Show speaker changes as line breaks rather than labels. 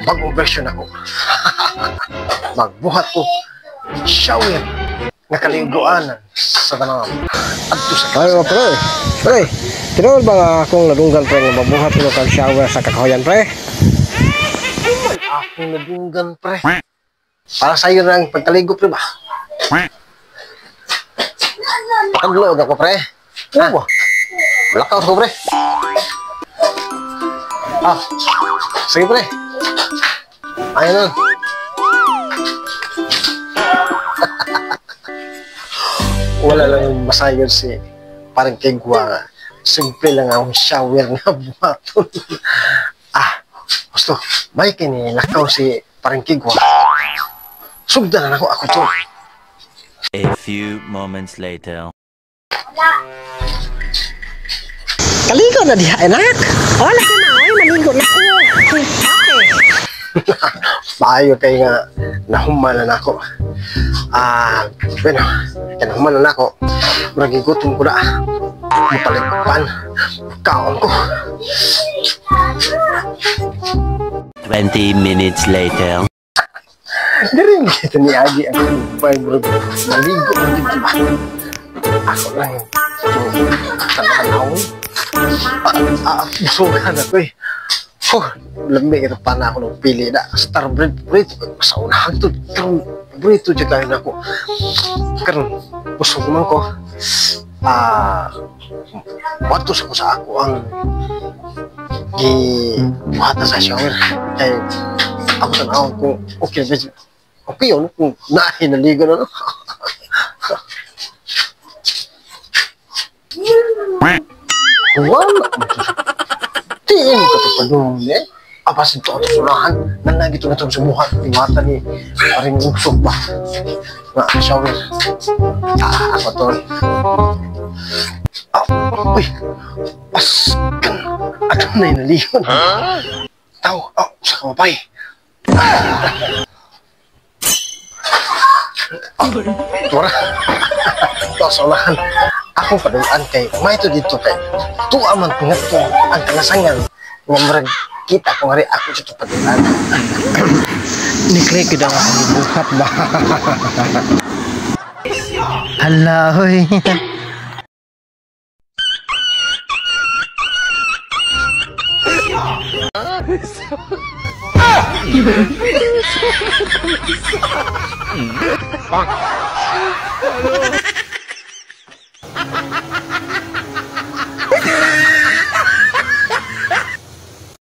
Bagong version ako. Magbuhat ko shower nga kaliguanan sa tanan. Adto sa
Ay, mga pre. Pre, tinuod ba nga akong nadunggan, pre, nga mabuhat mo kag shower sa kakahuyan, pre?
Akong nadunggan, pre. Para sa'yo na ang pagkaligo, pre ba? Pakadlo ako, pre. Oo ba? Blackout ko, pre. Ah, sige, pre. Ayun nun. Wala lang masayod si parang kigwa nga. Simple lang ang shower nga buhaton. Ah, gusto, may kinilakaw si parang kigwa. Sugdan na ako to.
A few moments later.
Kaligo na diha, anak. Oh, lagi na, oy, maligo na ko. Okay.
Maayo kay nga nahuman na nako. Ah, bueno, kaya nahuman na nako. Murag gutom ko na. Mupalit ko pan. Kaon ko.
20 minutes later.
Diri kita ni Agi ang kubay murag maligo man dito ba. Ako lang tanawon. Busugan ako eh. Oh, lamig ito pa na ako ng pili na star bread burrito sa unahan to karon burrito jud kayo nako. Karon busog man ko. Ah, wato sa ko sa ako ang gibuhatan sa shower. Kay ako tan-awon kung okay ba okay yun kung nahinaligo na no. Wala. Tiin ko ito padung eh. Apas ito ato sulahan. Nanagi ito na itong sumuhat. Iwata ni paring usok ba? Nga, shower. Ah, ako to. Ah, uy. Askan. Ato na yung naligon. Tao, oh, sa kamapay. Ah, tuwara. Ito sa unahan. Ako padungan kay may ito dito kay tuwa man ko ngadto ang kalasangan nga murag kita ko ngari ako dito padungan.
Niklik gid ang akong gibuhat ba. Hala, hoy.